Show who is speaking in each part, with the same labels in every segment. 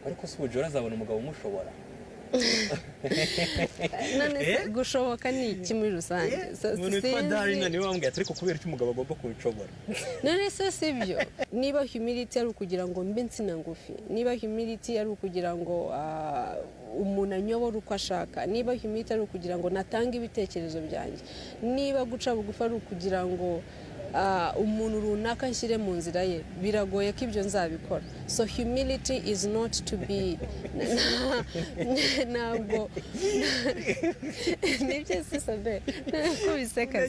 Speaker 1: Ariko si ubu azabona umugabo umushobora?
Speaker 2: None se gushoboka ni iki muri rusange?
Speaker 1: Umuntu witwa
Speaker 2: Sinzi.
Speaker 1: Darina niwe wambwiye ati: "Ariko kubera icyo umugabo agomba kunshobora?"
Speaker 2: None se si byo? Niba humility ari ukugira ngo mbe insina ngufi, niba humility ari ukugira ngo umuntu anyobore uko ashaka, niba humility ari ukugira ngo natange ibitekerezo byanjye, niba guca bugufi ari ukugira ngo umuntu runaka nshyire mu nzira ye, biragoye ko ibyo nzabikora. So humility is not to be, ntabwo nibyo si sabe ko biseka.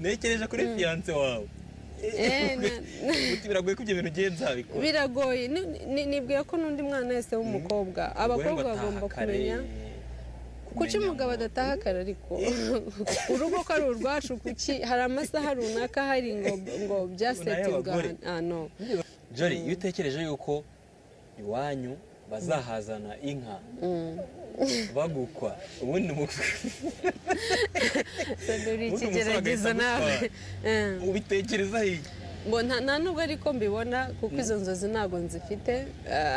Speaker 1: Ntekereje kuri fiancé wawe. Uti biragoye ko ibyo bintu ugiye nzabikora.
Speaker 2: Biragoye. Nibwira ko n'undi mwana wese w'umukobwa, abakobwa bagomba kumenya kuki umugabo adataha kare. Ariko urugo ko ari urwacu, kuki hari amasaha runaka hari ngo byasetinga?
Speaker 1: Y'abagore.
Speaker 2: Ah, no.
Speaker 1: Jolly, iyo utekereje yuko iwanyu bazahazana inka bagukwa, ubundi
Speaker 2: Dore
Speaker 1: ubundi umusore
Speaker 2: ikigeragezo
Speaker 1: agahita
Speaker 2: nawe.
Speaker 1: agutwara. Ubitekerezaho iki?
Speaker 2: Ngo nta nubwo ariko mbibona, kuko izo nzozi ntabwo nzifite,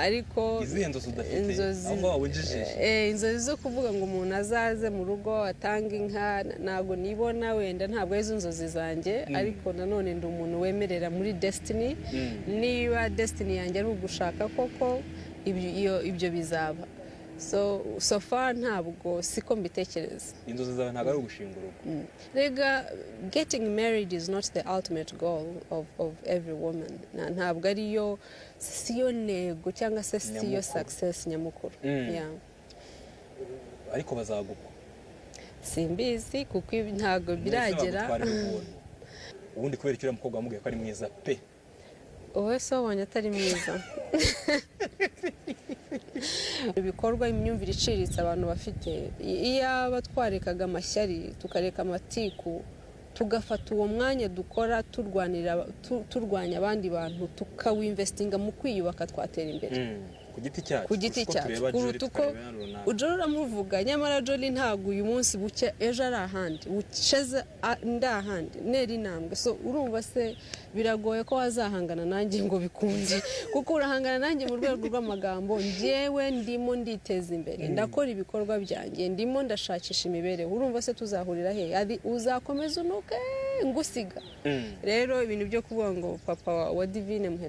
Speaker 2: ariko
Speaker 1: Izihe nzozi udafite?
Speaker 2: Inzozi
Speaker 1: Aho ngaho winjijisha.
Speaker 2: Inzozi zo kuvuga ngo umuntu azaze mu rugo atange inka, ntabwo nibona. Wenda ntabwo ari zo nzozi zanjye, ariko nanone ndi umuntu wemerera muri destiny. Niba destiny yanjye ari ugushaka koko, ibyo bizaba. So far ntabwo siko mbitekereza.
Speaker 1: Inzozi zawe ntabwo ari ugushinga urugo?
Speaker 2: Rega, getting married is not the ultimate goal of every woman. Ntabwo ariyo, siyo ntego cyangwa se siyo
Speaker 1: Nyamukuru.
Speaker 2: success nyamukuru. Yeah.
Speaker 1: Ariko bazagukwa?
Speaker 2: Simbizi, kuko ibi ntabwo biragera.
Speaker 1: Bagutwarira ubuntu. Ubundi kubera icyo uriya mukobwa wamubwiye ko ari mwiza pe?
Speaker 2: Wowe se wabonye atari mwiza? Ibikorwa, imyumvire iciriritse abantu bafite. Iyaba twarekaga amashyari, tukareka amatiku, tugafata uwo mwanya dukora turwanira, turwanya abandi bantu, tukawinvestinga mu kwiyubaka, twatera imbere.
Speaker 1: Ku giti cyacu.
Speaker 2: Ku giti
Speaker 1: kurusha uko
Speaker 2: cyacu,
Speaker 1: tureba Jolly,
Speaker 2: kuruta uko
Speaker 1: tukareba runaka.
Speaker 2: Jolly uramuvuga, nyamara Jolly ntabwo uyu munsi bucya ejo ari ahandi, buceze ndi ahandi, nera intambwe. So urumva se biragoye ko wazahangana nanjye ngo bikunde, kuko urahangana nanjye mu rwego rw'amagambo. Njyewe ndimo nditeza imbere, ndakora ibikorwa byanjye, ndimo ndashakisha imibereho. Urumva se tuzahurira he? Uzakomeza unuke ngusiga. Rero ibintu byo kuvuga ngo papa wa Divine Muheto.